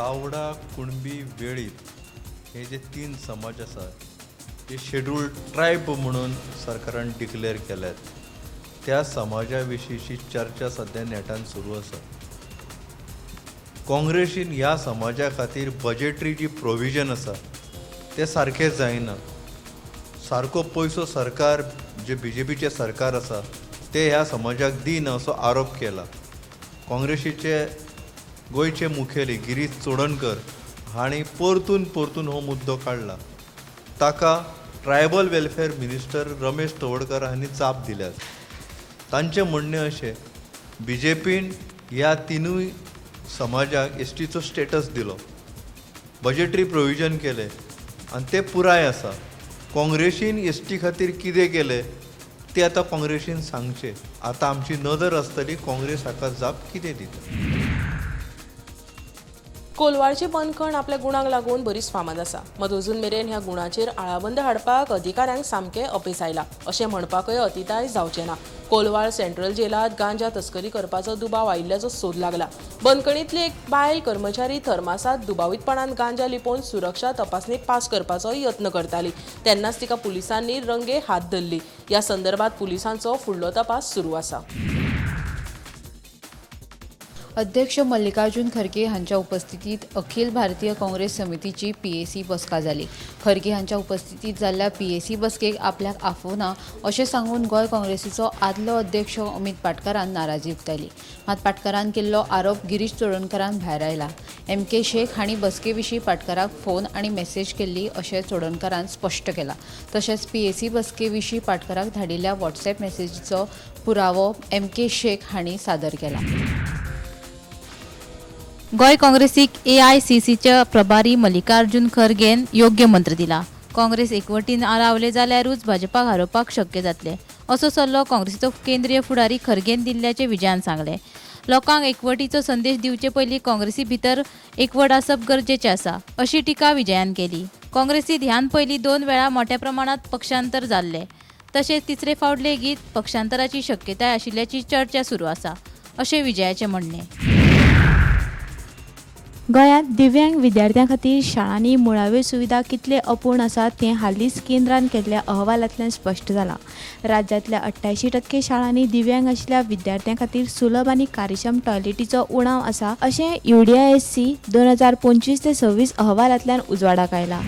गावडा, कुणबी, वेळीप हे जे तीन समाज आसात ते शेड्युल्ड ट्रायब म्हणून सरकारान डिक्लेअर केल्यात. त्या समाजा विशींची चर्चा सद्या नेटान सुरू आसा. काँग्रेसीन ह्या समाजा खातीर बजेटरी जी प्रोविजन आसा तें सारकें जायना. सारको पयसो सरकार जे बीजेपीचें सरकार आसा ते ह्या समाजाक दिना असो आरोप केला. काँग्रेसीचे गोंयचे मुखेली गिरीश चोडणकर हांणी परतून परतून हो मुद्दो काडला. ताका tribal welfare minister Ramesh Tawadkar हांणी जाप दिल्या. तांचें म्हणणें अशें, बीजेपीन ह्या तिनूय समाजाक एसटीचो स्टेटस दिलो, बजेटरी प्रोविजन केलें आनी तें पुराय आसा. काँग्रेसीन एसटी खातीर कितें केलें तें आतां काँग्रेसीन सांगचें. आतां आमची नदर आसतली काँग्रेस हाका जाप कितें दिता. कोलवाळची बंदखण आपल्या गुणांक लागून बरीच फामाद आसा. मात अजून मेरेन ह्या गुणाचेर आळाबंद हाडपाक अधिकाऱ्यांक सामकें अपेस आयलां अशें म्हणपाकय अतिताय जावचें ना. कोलवाळ सेंट्रल जेलांत गांजा तस्करी करपाचो दुबाव आयिल्ल्याचो सोद लागला. बंदखणींतली एक बायल कर्मचारी थर्मासांत दुबावीतपणान गांजा लिपोवन सुरक्षा तपासणी पास करपाचो यत्न करताली तेन्नाच तिका पुलिसांनी रंगे हात धरली. ह्या संदर्भात पुलिसांचो फुडलो तपास सुरू आसा. अध्यक्ष मल्लिकार्जुन खरगे हांच्या उपस्थितीत अखिल भारतीय काँग्रेस समितीची पीएसी बसका जाली. खरगे हांच्या उपस्थितीत जाल्ल्या पीएसी बसकेक आपल्याक आफोवना अशें सांगून गोंय काँग्रेसीचो आदलो अध्यक्ष अमित पाटकारान नाराजी उक्तायली. मात पाटकारान केल्लो आरोप गिरीश चोडणकारान भायर आयला. एम के शेख हांणी बसके विशीं पाटकाराक फोन आनी मॅसेज केल्ली अशें चोडणकारान स्पश्ट केलां. तशेंच पीएसी बसके विशीं पाटकाराक धाडिल्ल्या वॉट्सएप मॅसेजीचो पुरावो एम के शेख हांणी सादर केला. गोंय काँग्रेसीक एआयसीसीच्या प्रभारी मल्लिकार्जुन खरगेन योग्य मंत्र दिला. काँग्रेस एकवटीन रावले जाल्यारूच भाजपाक हारोवपाक शक्य जातलें असो सल्लो काँग्रेसीचो केंद्रीय फुडारी खरगेन दिल्ल्याचें विजयान सांगलें. लोकांक एकवटीचो संदेश दिवचे पयलीं काँग्रेसी भितर एकवट आसप गरजेचें आसा अशी टिका विजयान केली. काँग्रेसीत ह्यान पयलीं 2 वेळा मोठ्या प्रमाणांत पक्षांतर जाल्लें. तशेंच तिसरे फावट लेगीत पक्षांतराची शक्यताय आशिल्ल्याची चर्चा सुरू आसा अशें विजयाचें म्हणणें. गोंयांत दिव्यांग विद्यार्थ्यां खातीर शाळांनी मुळाव्यो सुविधा कितले अपूर्ण आसात तें हालींच केंद्रान केल्ल्या अहवालांतल्यान स्पश्ट जालां. राज्यांतल्या 88% शाळांनी दिव्यांग आशिल्ल्या विद्यार्थ्यां खातीर सुलभ आनी कार्यक्षम टॉयलेटीचो उणाव आसा अशें UDISC 2025 ते 26 अहवालांतल्यान उजवाडाक आयलां.